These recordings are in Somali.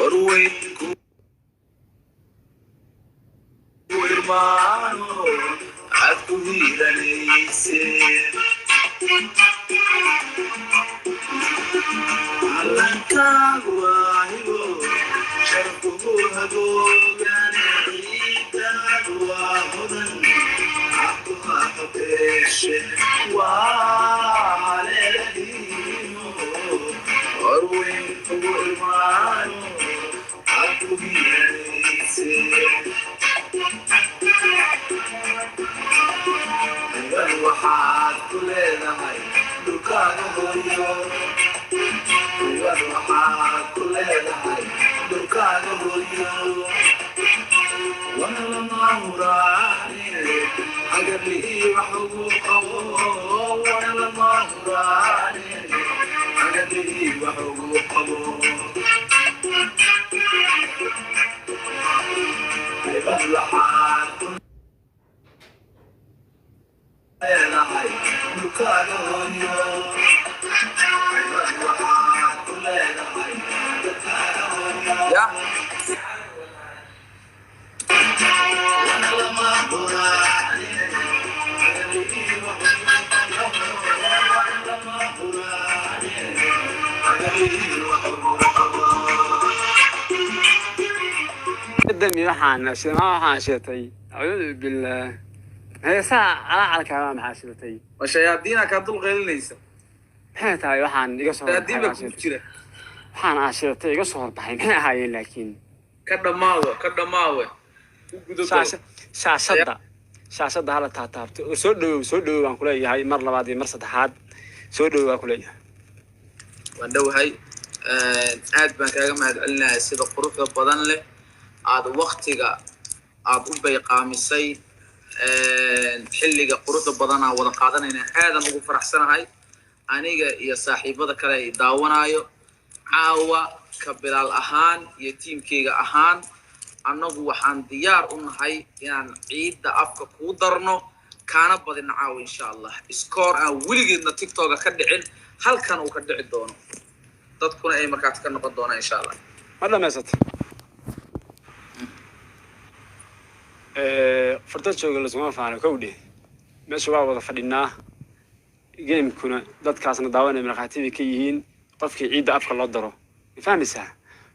Orweyn ku irmaano aad ku hiilanayse, callankaagu waa hibo sharkugu hagoogane, ciidaadu waa hodan cabduqaaqabeeshe, waa haleeladiino. Orweyn kugu irmaano aad ku hiilanayse. Haybad waxaad ku leedahay dhulkaaga hooyo, haybad waxaad ku leedahay dhulkaaga hooyo, wana lama huraane hagarlii wax ugu qabo, wana lama huraane hagarlii wax ugu qabo. Haybad waxaad ku leedahay dhulkaaga hooyo, haybad waxaad ku leedahay dhulkaaga hooyo, Ya wana lama huraane hagarlii wax ugu qabo, wana lama huraane hagarlii wax ugu qabo. Dami waxaan shidmaa, waxaan shidatay, acuudu billaah, heesaha calacalka maxaa shidatay? Waa shayaadiina kaa dul qaylinaysa. Maxay tahay waxaan iga soo Shayaadiin horbaxay? baa Waa kugu shidatay jira. Waxaan aa shidatay iga soo horbaxay, maxay ahaayeen laakiin? Ka dhammaawe, ka dhammaawe, u gudo gal. Shaashadda hala taataabto oo soo dhawow, soo dhawow baan kuleeyahay mar labaad iyo mar saddexaad, soo dhawow baan kuleeyahay. Waan dhowahay, aad baan kaaga mahad celinayaa sida quruxda badan leh aad waktiga aad u bayqaamisay, xilliga quruxda badan aan wada qaadanayna. Aadan ugu faraxsanahay aniga iyo saaxiibada kale ay daawanaayo caawa. Ka Bilaal ahaan iyo tiimkeyga ahaan, annagu waxaan diyaar u nahay inaan ciidda afka kuu darno, kaana badino caawa insha Allah. Score aan weligeedna TikToka ka dhicin halkan uu ka dhici doono, dadkuna ay markaas ka noqon doonaan insha Allah. Ma dhamaysatay? Farda jooga lasuma faano kowdhe. Meesha waa wada fadhinaa, gamekuna dadkaasna daawanaya markhaati bay ka yihiin qofkii ciidda afka loo daro. Ma fahmaysaa?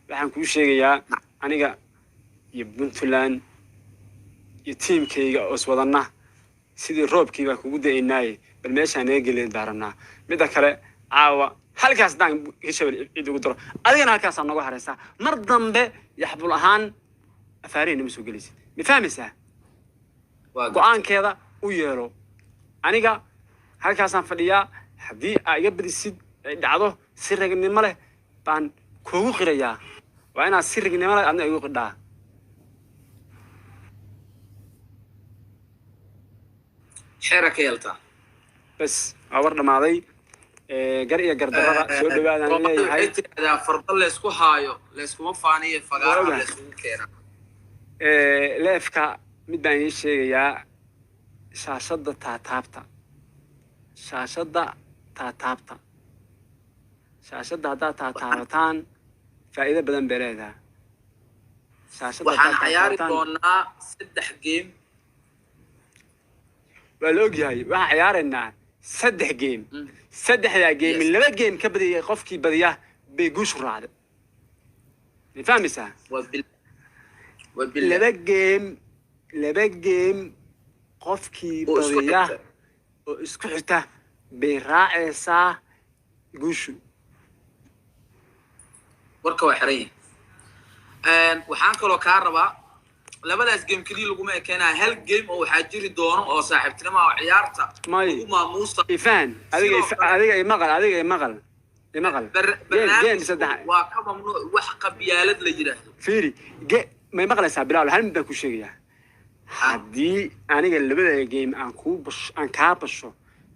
Waxaan kuu sheegayaa aniga iyo Puntland iyo tiimkayga oo iswadanna sidii roobkii baa kugu da'aynaaye, bal meeshaan naga geleed baa rabnaa. Midda kale, caawa halkaas haddaan Hirshabel ciid ugu daro, adigana halkaasaa nooga haraysaa, mar dambe yaxbul ahaan afaarihii nama soo gelaysid. Ma fahmaysaa? Waa go-aankeeda u yeelo. Aniga halkaasaan fadhiyaa, haddii aa iga badisid ay dhacdo, si ragnimo leh baan kuugu qirayaa. Waa inaad si ragnimo leh adna igu qidhaa. Xeera ka yeeltaa. Bas, waa war dhammaaday. Gar iyo gardarrada soo dhawaadaan Soomaalida leeyahay. waxay tidhahdaa fardo laysku haayo layskuma faaniyo, fagaaraha Waa ogahay. laysugu keenaa. Leefka mid baan ii sheegayaa: shaashadda taataabta, shaashadda taataabta, shaashadda haddaad taataabataan faa'iido badan bay leedahay shaashadda. Waxaan Haddaad cayaari taataabataan doonaa 3 game. Waa la ogyahay, waxaan ciyaaraynaa 3 game. Saddexdaa game, 2 game ka badiyay, qofkii badiya bay guushu raacday. Ma fahmaysaa? Waa bil, waa billah. 2 game, 2 game qofkii Oo isku badiya xigta oo isku xigta bay raacaysaa guushu. Warka waa xiran yahay. Waxaan kaloo kaa rabaa, labadaas game keliya laguma ekeenaa, hal game oo waxaa jiri doono oo saaxiibtinimo ah oo ciyaarta May. lagu maamuusa. Ifaan adiga. Sidoo kale Adiga imaqal, adiga imaqal, imaqal. Game game barnaamijku saddex waa ka mamnuuc wax qabyaalad la yidhaahdo. Fiiri, ge may maqlaysaa Bilaal? Hal mid baan ku sheegayaa: haddii aniga labada game aan kuu basho, aan kaa basho,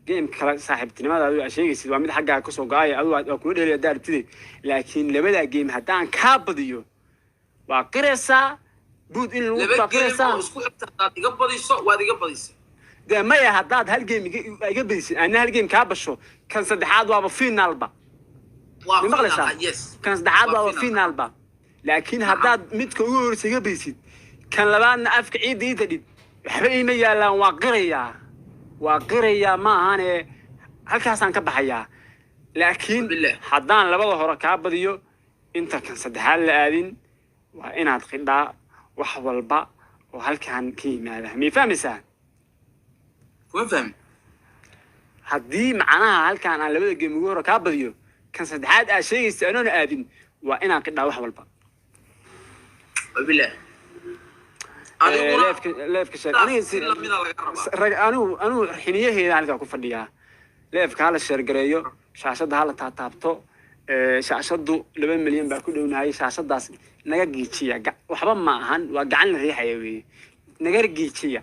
game kale saaxiibtinimada adigu aad sheegaysid waa mid xaggaa kasoo go-aya, adigu waa kula dheelaya daartide, laakiin labada game haddaan kaa badiyo waa qiraysaa buud in lagu 2 waa game qiraysaa. oo isku xigta haddaad iga badiso, waad iga badisay. Dee maya, haddaad hal game iga badisid, ana hal game kaa basho, kan saddexaad waaba finaalba. Waa Ma maqlaysaa? final, yes. Kan saddexaad Waa waaba final. finaalba. Laakiin haddaad midka ugu horreysa iga badisid, kan labaadna afka ciidda ii tadhid, waxba iima yaallaan. Waa qirayaa, waa qirayaa, ma ahane halkaasaan ka baxayaa. Laakiin Billah. haddaan labada hore kaa badiyo, inta kan saddexaad la aadin, waa inaad qidhaa wax walba oo halkan ka yimaada. Miyay fahmaysaa? Kuma fahmin. Haddii macnaha halkan aan labada game ugu hore kaa badiyo, kan saddexaad aad sheegaysa anoona aadin, waa inaan qidhaa wax walba. Wabilah. Adiguna Liveka share aniga si lamida laga rabaa. Rag anigu xiniyaheeda halkaa ku fadhiyaa. Liveka hala share gareeyo, shaashadda hala taataabto. Shaashaddu 2 milyan baa ku dhownahay. Shaashadaas naga giijiya. Waxba ma ahan, waa gacan la riixaya weeye. Naga giijiya.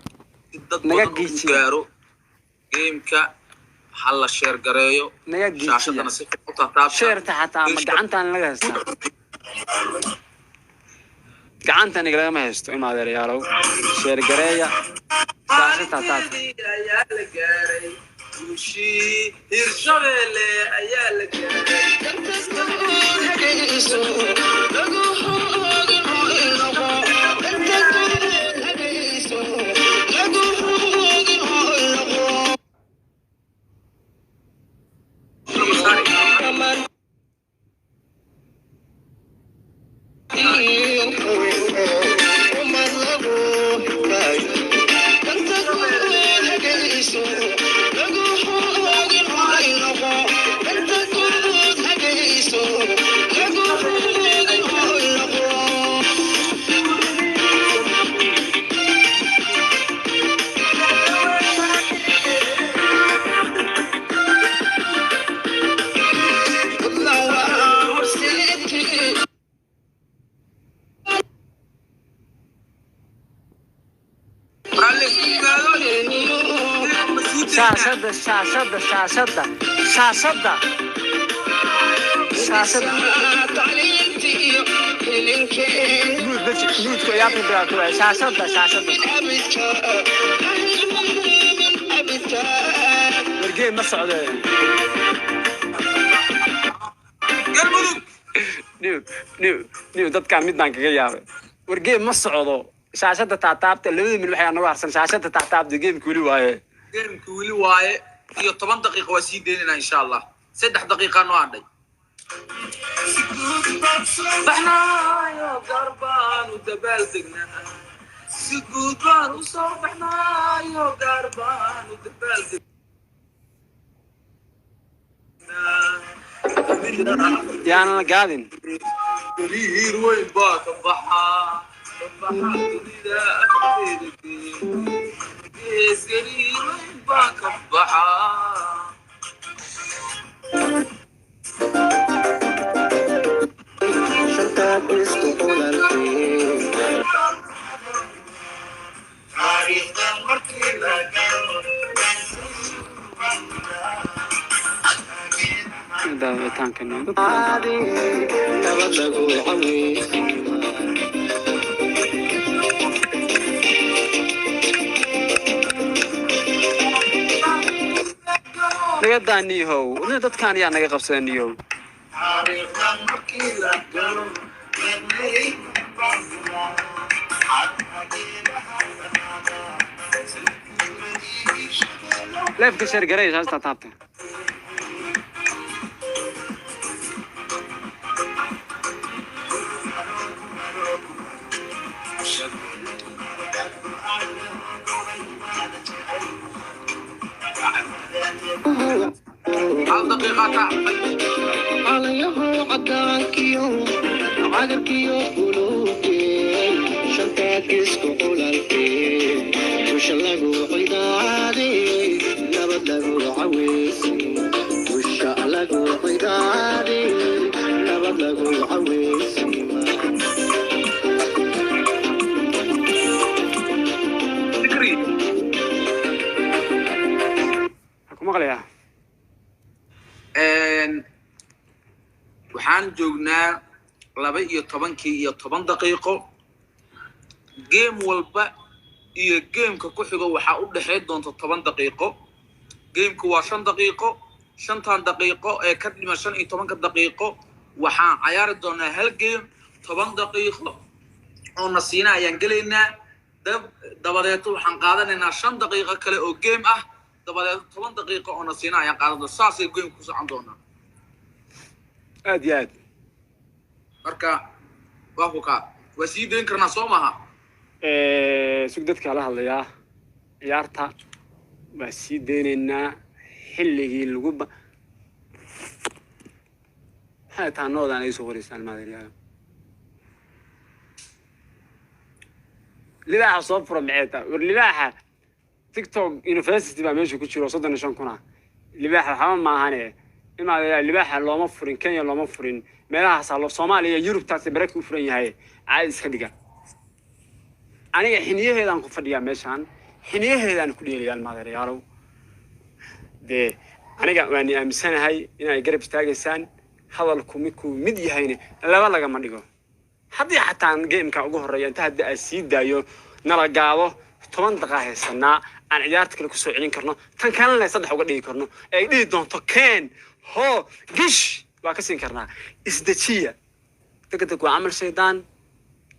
Si dad Naga badan uu giijiya. gaaro gameka, ha la share gareeyo. Naga giijiya. Shaashadana si fiican u taataabta. Shareta xataa ma gacantaan laga haystaa? Gacantan igalagama haysto. Ima adeerayaalow, share gareeya, shaashad taataabta. Maalinteedii ayaa la gaaray, guushii Hirshabeelle ayaa la gaaray. Shaashadda, shaashadda, shaashadda, shaashadda, shaashadda. Mute-ku ciyaarta bilaabtay waaye. Shaashadda, shaashadda. Wargee ma socdo. Galmudug. Niw, niw, niw, dadkaan mid baan kaga yaabay. Wargee ma socdo. Shaashadda taataabta. 2 mil waxay nagu harsan. Shaashadda taataabta. Gameka weli waaye. Gameka weli waaye iyo 10 daqiiqa waa sii deynayna insha Allah. 3 daqiiqa noo hadhay. Baxnaayo gaar baan u dabaaldegnaa, si guud baan u soo baxnaayo, gaar baan u dabaaldegnaa. Yaanan la gaadin. Gariir weyn baa ka baxaa, ka baxa dunida afkeeda. Gees gariir weyn baa ka baxaa. Daawitaanka dadka. Naga daa niihow. Dadkaan yaa naga qabsada niihow? Taariikhdan markii la galo. Liveka share garay, shaashada taabta. Hal daqiiqa ka hadhay. Cadaankiyo cagarkiyo buluugee, shantaad isku xulalkee, dusha lagu cidaadey, nabad lagu caweysay, dusha lagu cidaadey, nabad lagu caweysay. Fikri. Waxaan ku maqlayaa. Waxaan joognaa 12-kii iyo 10 daqiiqo. Game walba iyo gameka ku xigo waxaa u dhexayn doonta 10 daqiiqo. Gameku waa 5 daqiiqo. Shantan daqiiqo ee ka dhima 15-ka daqiiqo waxaan cayaari doonaa hal game. 10 daqiiqo oo nasiina ayaan gelaynaa. Dabadeeto waxaan qaadanaynaa 5 daqiiqo kale oo game ah. Dabadeeto 10 daqiiqo oo nasiina ayaan qaadan doonaa. Saasay game ku socon doonaa. Aad iyo aad. Marka waa ku kaa, waa sii dayn karnaa, soo maaha? Sug, dadkaa la hadlayaa. Ciyaarta waa sii daynaynaa xilligii lagu ba. Maxay taa noodaan ay soo qoraysaan, maadeeryaal? Libaaxa soo fura maxay taa? War libaaxa TikTok University baa meesha ku jiro, 35,000 ah. Libaaxa waxba maahane, imaadeeryaal. Libaaxa looma furin Kenya, looma furin meelahaasaa loo Soomaaliya iyo Yurubtaasi baraka u furan yahay. Caadi iska dhiga. Aniga xiniyaheedaan ku fadhiyaa meeshaan, xiniyaheedaan ku dheelayaa, maadeerayaalow. Dee aniga waan aaminsanahay inay garab istaagaysaan. Hadalku midkuu mid yahayna laba lagama dhigo. Haddii xataa gameka ugu horreeya inta haddii aad sii daayo nala gaado, 10 daqiiqa haysanaa aan ciyaarta kale kusoo celin karno, tan kalena saddex uga dhigi karno, ay dhihi doonto keen hoo gish waa ka siin karnaa. Isdejiya, degdeg waa camal shaydaan.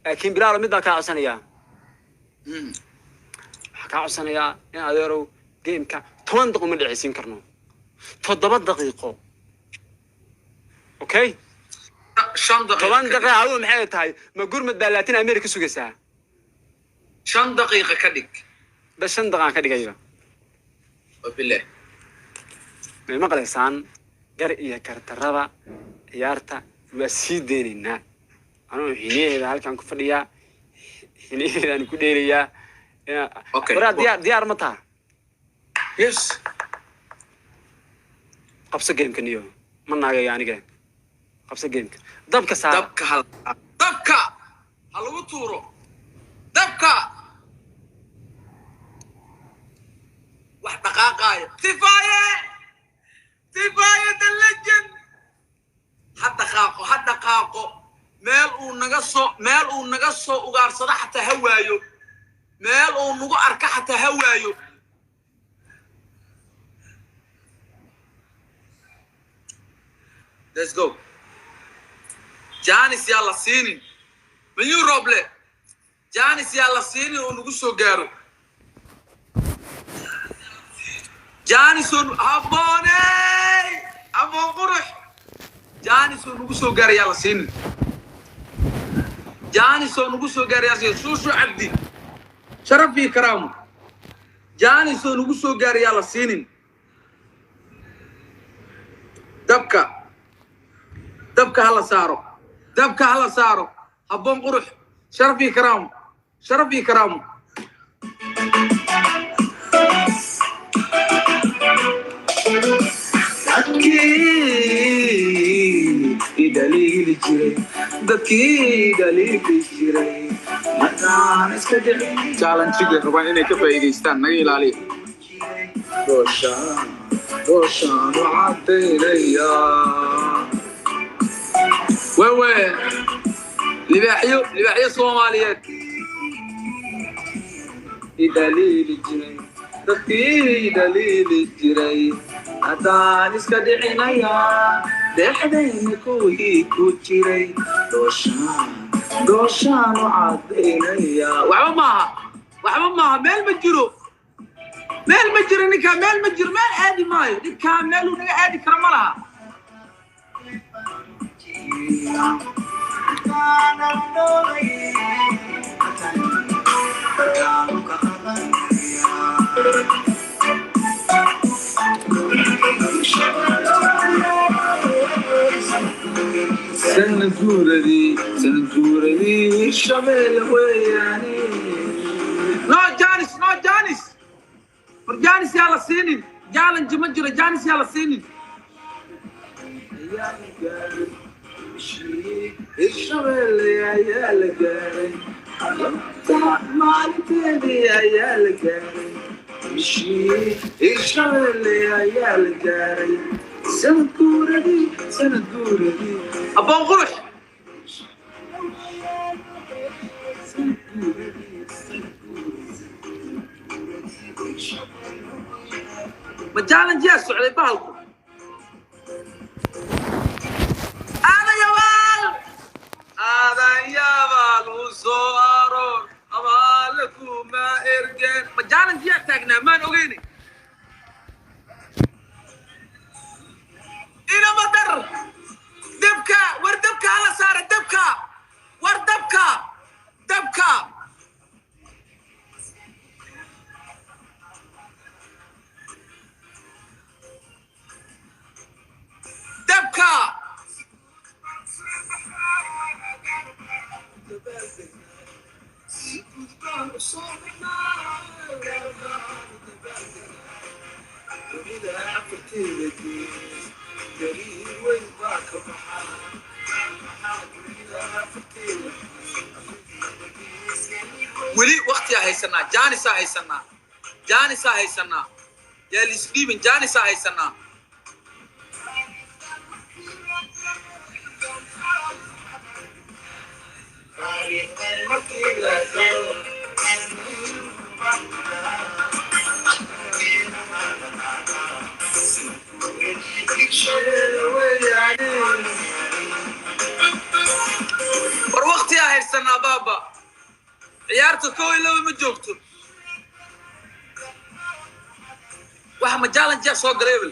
Laakiin Bilaalo, mid baa kaa codsanayaa. Waxaa kaa codsanayaa in adeerow gameka 10 daqiiqo ma dhexaysiin karno, 7 daqiiqo, okay? 5 daqiiqo. 10 daqiiqa adigu maxay tahay? Ma gurmad baa Latin America sugaysaa? 5 daqiiqa ka dhig. Bas, 5 daqiiqaan ka dhigaya. Wabilah. May maqlaysaan? Gar iyo gardarraba ciyaarta waa sii deynaynaa. Anugu xiniyaheeda halkaan ku fadhiyaa, xiniyaheedaan ku dheelayaa. Okay. Waraa, diyaar, diyaar ma taha? Yes. Qabso gameka niyo, ma naagayo aniga. Qabso gameka, dabka saara. Dabka hal, dabka ha lagu tuuro, dabka wax dhaqaaqaayo. Tifaaye, Tifaaye the legend, ha dhaqaaqo, ha dhaqaaqo. Meel uu naga soo ugaarsado xataa ha waayo, meel uu nagu arka xataa ha waayo. Let's go. Chance yaa la siinin Mayu Roble, chance yaa la siinin oo nagu soo gaaro. Chance oo habbooney, habboon qurux. Chance oo nagu soo gaaro yaa la siinin. Chance oo nagu soo gaaro yaa siinin. Shuushu Cabdi, sharaf iyo karaamo. Chance oo nagu soo gaaro yaa la siinin. Dabka, dabka hala saaro, dabka hala saaro. Habboon qurux, sharaf iyo karaamo, sharaf iyo karaamo. Dadkii idhaliili jiray, dadkii idhaliili jiray markaan iska dhicin challenge-ga rabaan inay ka faa'iidaystaan, naga ilaaliya. Dooshaan, dooshaan u cadaynaya. Wewe libaaxyo, libaaxyo Soomaaliyeed idhaliili jiray, dadkii idhaliili jiray haddaan iska dhicinaya. Dhexdayna kuwii ku jiray, dooshaan, dooshaan u cadaynaya. Waxba maaha, waxba maaha. Meel ma jiro, meel ma jiro. Ninkaa meel ma jiro, meel aadi maayo. Ninkaa meel uu naga aadi karo ma laha. Sanad guuradii, sanad guuradii Shabeelle weeyaane. No chance, no chance. War chance yaa la siinin. Challenge ma jiro, chance yaa la siinin. Ayaa la gaaray bishii Shabeelle, ayaa la gaaray maalinteedii, ayaa la gaaray bishii Shabeelle, ayaa la gaaray sanad guuradii, sanad guuradii. Abboon qurux, sanad guuradii, sanad guuradii. Ma challenge yaa socday bahalku? Aadayawaal. Soo aroor abaale kuma ergeen. Ma jaalankiyaa taagnaa? Maan ogeyni. Inama dar dabka, war dabka hala saara dabka, war dabka, dabka. Dabka. Weli waktiyaa haysanaa, jaanisaa haysanaa, jaanisaa haysanaa. Yaa lisdhiibin, jaanisaa haysanaa. War waktiyaa haysanaa baaba. Ciyaarta 1 iyo 2 ma joogto. Waxa ma challenge soo galay ebel?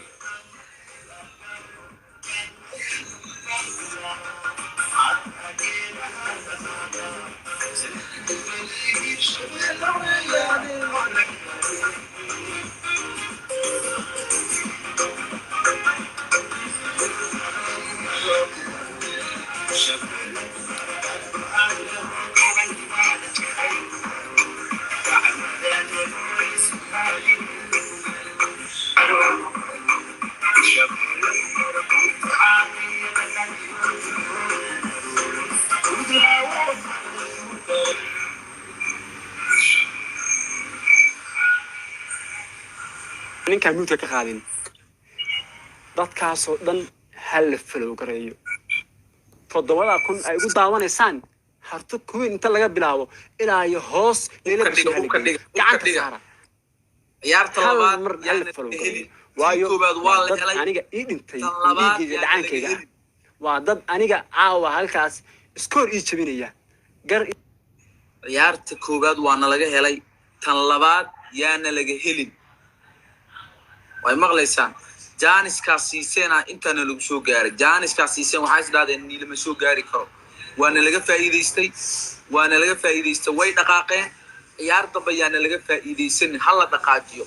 Ninkaan mute-ka ka qaadin, dadkaasoo dhan ha la follow gareeyo. 7000 ay ugu daawanaysaan Harto Kuweyn inta laga bilaabo ilaa iyo hoos leela Hubka dhiga, bashin hubka dhiga, hubka gacanta dhiga. saara. Ciyaarta Hal labaad mar hala yaana follow helin. gareeyo, Tii waayo koowaad waa waa la dad helay. aniga ii dhintay Tan oo labaad dhiiggayga yaana laga dhacaankayga ah. helin. Waa dad aniga caawa halkaas iskoor ii jabinaya gar. Ciyaarta koowaad waa nalaga helay, tan labaad yaana laga helin. Way maqlaysaan? Jaaniskaa siiseena intaana lagu soo gaaray. Jaaniskaa siiseen, waxaa is dhahdeen niilama soo gaari karo. Waana laga faa'iidaystay, waana laga faa'iidaystay. Way dhaqaaqeen. Ciyaar dambe yaana laga faa'iidaysanin, ha la dhaqaajiyo.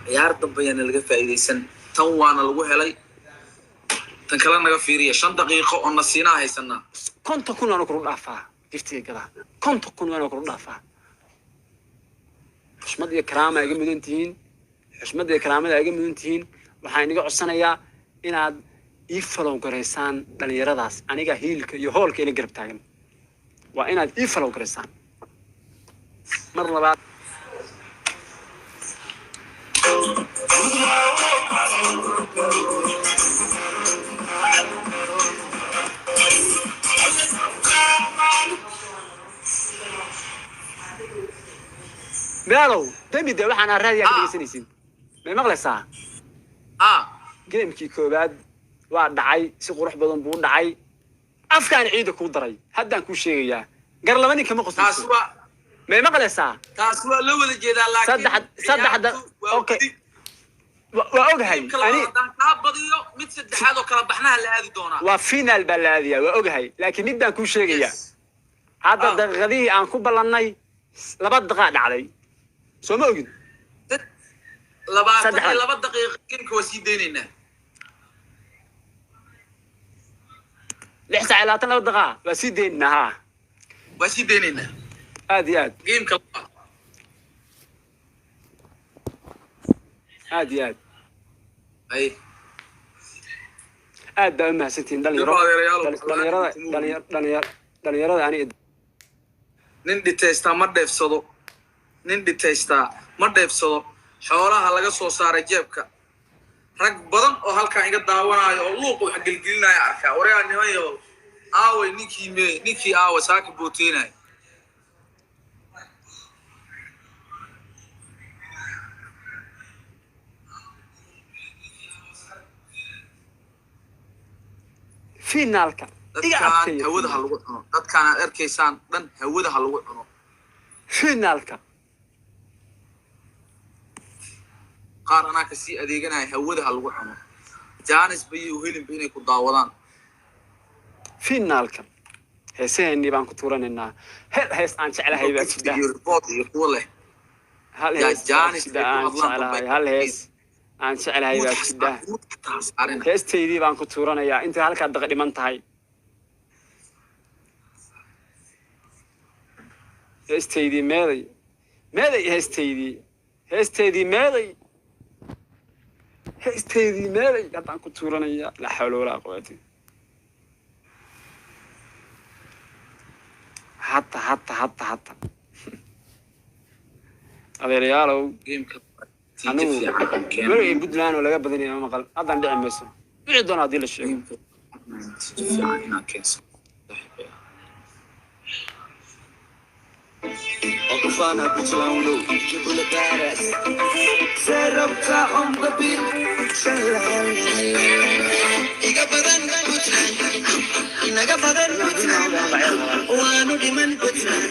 Ciyaar dambe yaana laga faa'iidaysan. Tan waana lagu helay, tan kale naga fiiriya. 5 daqiiqo oo nasiinaa haysanaa. 50,000 waana kuru dhaafaa giftiga gadaa, 50,000 waana kuru dhaafaa. Xushmad iyo karaama iga mudan tihiin, xushmad iyo karaamada iga mudan tihiin. Waxaan iga codsanayaa inaad ii follow garaysaan dhalinyaradaas aniga hiilka iyo hoolka ila garab taagan. Waa inaad ii follow garaysaan mar labaad. Bilaalow dembi de waxaan raadiyaa ka dhegeysanaysiin. May maqlaysaa? Ah. Game-kii koowaad waa dhacay, si qurux badan buu u dhacay. Afkaan ciida kuu daray, haddaan kuu sheegayaa, gar laba nin kama Taas qoslayso. Waa May maqlaysaa? Taas waa loo wada jeedaa, laakiin Saddexda ciyaartu waa okay. weli. Waa ogahay. Midka labaad ani haddaan kaa badiyo, mid saddexaad oo kala baxnaha la aadi doonaa. Waa final baa la aadayaa, waa ogahay, laakiin mid baan kuu sheegayaa. Hadda daqiiqadihii aan ku ballannay 2 daqiiqa dhacday, soo ma ogin? 22 Saddex. daqiiqo game-ka waa sii deynaynaa. 6 saac iyo 22 daqiiqa waa sii deynaa, ha. Waa sii deynaynaa. Aad iyo aad. Game-ka labaad. Aad iyo aad. Ay. Aad baa u mahadsantihiin, dhalinyaro. Ilmo adeerayaal, Dhalinyarada dhalinyarada ani. Nin dhitaystaa ma dheefsado, nin dhitaystaa ma dheefsado. Xoolaha laga soo saaray jeebka rag badan oo halkan iga daawanaayo oo luuqa wax gelgelinaya arkaa. Waryaa nimayo, aaway ninkii? Me ninkii aaway saaka booteynaya? Finaalka iga Dadkaan adkeeya. hawada ha lagu cuno, dadkaan aad arkaysaan dhan hawada ha lagu cuno. Finaalka. Qaar anaa kasii adeeganaya, hawada ha lagu cuno. Jaanis bayay u helinba inay ku daawadaan. Finaalka heesaheenii baan ku tuuranaynaa. Hel hees aan jeclahay baa jidha. Iyo report iyo kuwa leh. Hal Yaa hees baa Jaanis jidha ay ku aan hadlaan jeclahay. dambe. Hal hees aan jeclahay baa jidha. Muud xataa ha saarina. Heestaydii baan ku tuuranayaa intay halkaa daqa dhiman tahay. Heestaydii meeday? Meeday heestaydii? Heesteydii meeday? Heesteydii meeday? Haddaan ku tuuranayaa. Laa xawla walaa quwata. Hatta hatta hatta hatta, adeerayaalow. Gameka natiijo Anigu fiican keena. weligay Puntland oo laga badanaya ma maqal. Haddaan dhici mayso, dhici doona haddii la sheego. Gameka natiijo fiican inaan keensano, saaxiibayaal. Okufana Puntland, Jibula badass. Serabta on the beat. Iga badan Puntland, inaga badan Puntland, waanu dhiman Puntland,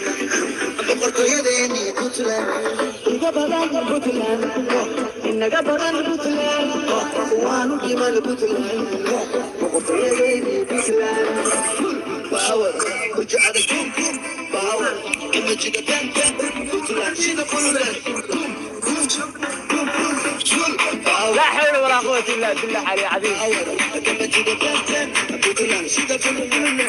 boqortooyadeeni Puntland. Iga badan Puntland, inaga badan Puntland, waanu dhiman Puntland, boqortooyadeeni Puntland. Full power, hujo adag, boom boom power, imajiga bang bang, Puntland shida Puntland, boom boom boom boom, full power. Laa xawla walaa quwata illa billah cali cadiim. Imajiga bang bang, Puntland shida Puntland.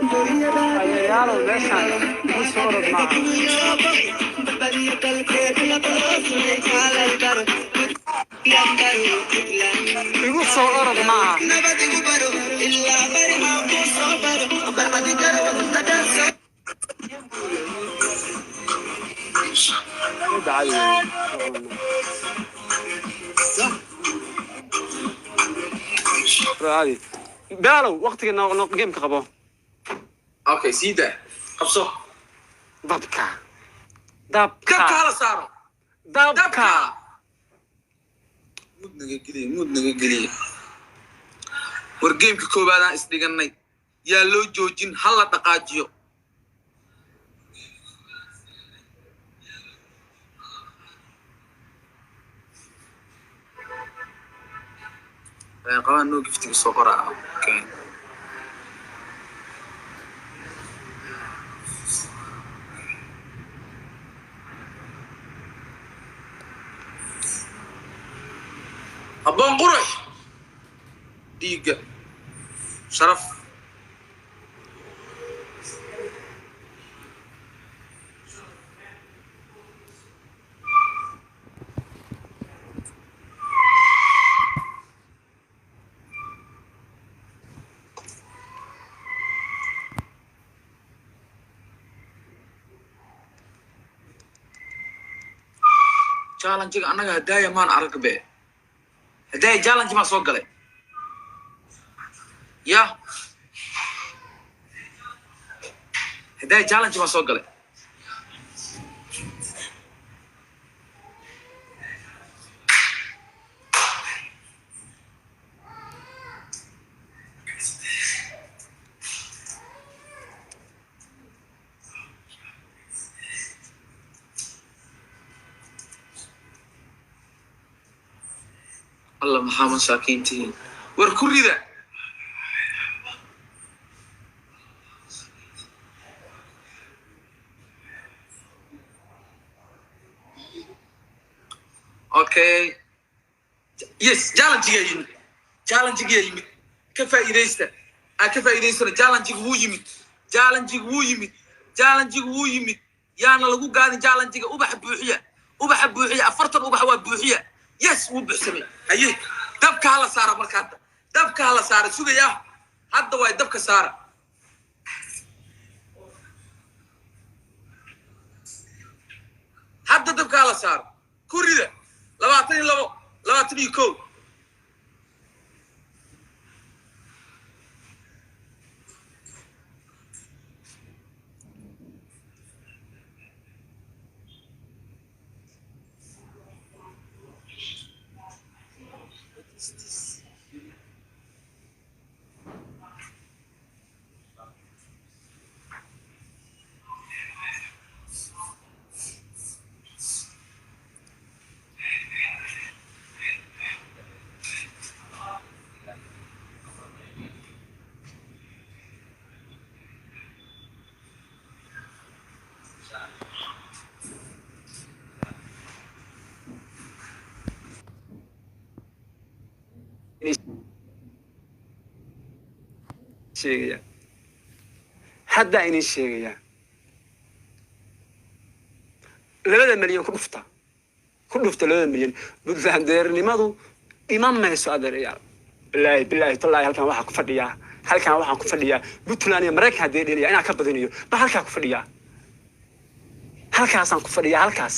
Adeerayaalow, meeshaan igu soo orod maaha. Igu soo orod maaha. Midda cadi weeye. Caadi Bilaalow, waqtiga noo noo gameka qabo. Okay, sii daa, qabso. Dabka. Dabka. Dabka. Hala saaro. Dabka. Dabka mud naga geliye, mud naga geliye. War gameka koowaadaan isdhiganay, yaa loo joojin? Hala dhaqaajiyo. Qabaan noo giftiga soo qoraa. Okay. Habboon qurux dhiigga sharaf. Challenge-ga annaga hadaaya maan arag be. Hadaaya challenge maa soo galay ya? Hadaaya challenge maa soo galay? Alla, maxaa masaakiintihiin? War ku rida. Okay, yes, challenge-gaa yimid, challenge-gaa yimid. Ka faa'iidaysta, aa ka faa'iidaystana. Challenge-ga wuu yimid, challenge-ga wuu yimid, challenge-ga wuu yimid. Yaana lagu gaadin challenge-ga. Ubaxa buuxiya, ubaxa buuxiya. 40 ubax waa buuxiya. Yes, wuu buuxsamay. Haye, dabka hala saara. Marka hadda dabka hala saara. Sugaya hadda waay, dabka saara. Hadda dabka hala saaro. Ku rida 22, 21. sheegayaa, haddaa idin sheegayaa. 2 milyan ku dhufta, ku dhufta 2 milyan. Puntlandeernimadu dhiman mayso, adeerayaal. Bilaahi, bilaahi, tallaahi, halkan waxaa ku fadhiyaa, halkan waxaan ku fadhiyaa Puntland iyo Maraykan haddii dhelaya inaan ka badinayo ba halkaa ku fadhiyaa, halkaasaan ku fadhiyaa. Halkaas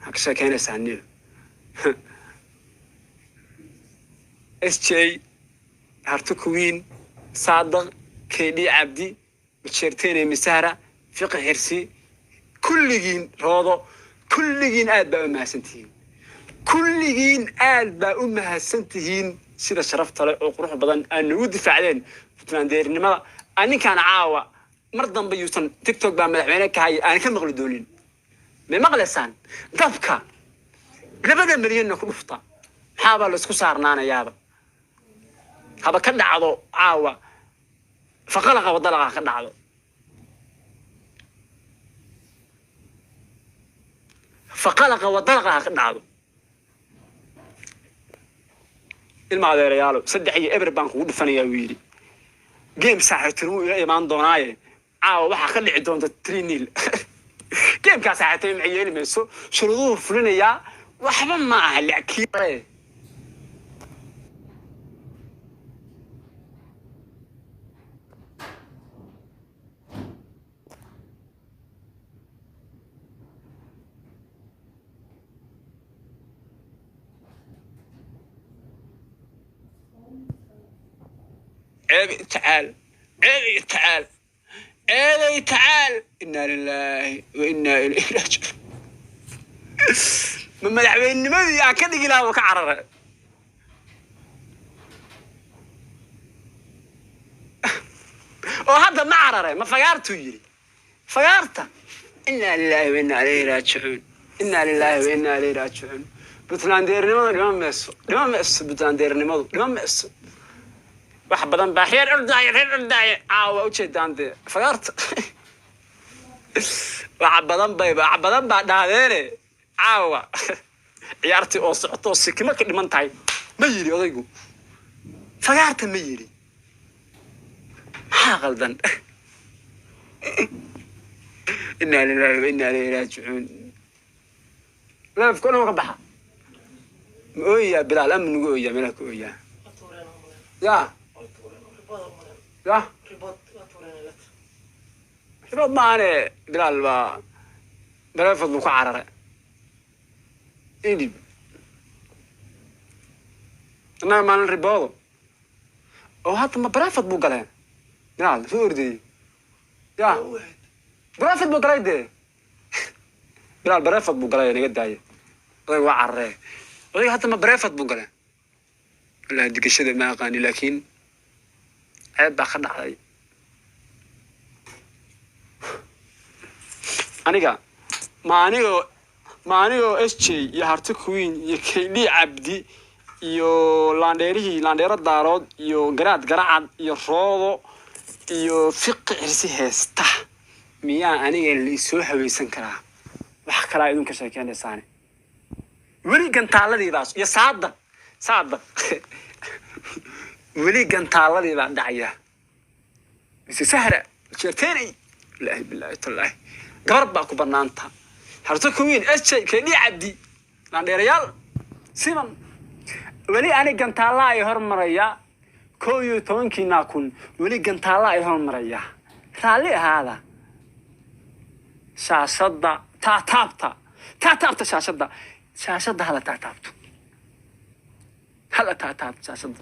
maxaa ka sheekeynaysaa niyo? SJ, Harti Kuwiin, Saadaq, KD, Cabdi Majeerteene, Misahra, Fiqi Xirsi, kulligiin, Roodo, kulligiin aad baa u mahadsantihiin. Kulligiin aad baa u mahadsan tihiin sida sharafta leh oo qurux badan aad nagu difaacdeen puntlandeernimada. Ninkaan caawa mar dambe yuusan TikTok baa madaxweyne ka haya aan ka maqli doonin. May maqlaysaan? Dabka 2 milyanna ku dhufta. Maxaabaa laisku saarnaanayaaba? Haba ka dhacdo caawa faqalaqa wadalaqa ka dhacdo, faqalaqa wadalaqa ha ka dhacdo. Ilma adeerayaalo, 3-0 baan kugu dhufanayaa wuu yidhi. Game saaxiibtinimo ila imaan doonaaye, caawa waxaa ka dhici doonta 3-0. Gamekaa saaxiibtinimo maxay yeeli mayso, shuruuduhu fulinayaa waxba ma aha, laakiin ceeb tacaal, ceeb tacaal, ceebay tacaal. Inaa lilaahi wa inaa ilayhi raajicuun. Ma madaxweynimadii aan ka dhigi lahaa oo ka cararay oo hadda ma cararay? Ma fagaartuu yidhi fagaarta? Inaa lilaahi wa inaa ilayhi raajicuun, inaa lilaahi wa inaa ilayhi raajicuun. Puntlandeernimadu dhima mayso, dhima mayso. Puntlandeernimadu dhima mayso. Wax badan baa reer ordaaya, reer ordaaya caawa ujeedaan dee fagaarta. Wax badan bay, wax badan baa dhahdeene. Caawa ciyaartii oo socoto oo sikimo ka dhiman tahay ma yidhi odaygu fagaarta? Ma yidhi? Maxaa qaldan? Inaa lilaahi wa inaa ilayhi raajicuun. Leefka dhan ka baxa. Ma ooyayaa Bilaal ama nagu ooyaa? Meelaha ka ooyaa ya ya ribood maahane. Bilaal baa bareefod buu ku cararay idib. Annaga maalin riboodo oo hadda ma bareefod buu galee? Bilaal soo ordayey ya bareefod buu galay dee. Bilaal bareefod buu galay, naga daaye. Odayga waa cararee. Odayga hadda ma bareefod buu galay? Wallahi digashada ma aqaani, laakiin ceeb baa ka dhacday. Aniga ma anigoo SJ iyo Harti Queen iyo KD Cabdi iyo laandheerihii laandheero Daarood iyo Garaad Garacad iyo Roodo iyo Fiqi Cirsi heesta miyaa aniga la isoo haweysan karaa? Wax kalaa idinka sheekeynaysaane. Weli gantaaladii baa iyo saada saada, weli gantaaladii baa dhacaya. Mise Sahra jeerteenay? Bilaahi, bilaahi, tallaahi, gabar baa ku banaanta. Harto Queen, SJ, KD Cabdi, laandheerayaal siman, weli ani gantaalla ay hormaraya. 11-kiinaa kun weli gantaalla ay hormaraya. Raalli ahaada. Shaashadda taataabta, taataabta shaashadda, shaashadda hala taataabto, hala taataabto shaashadda.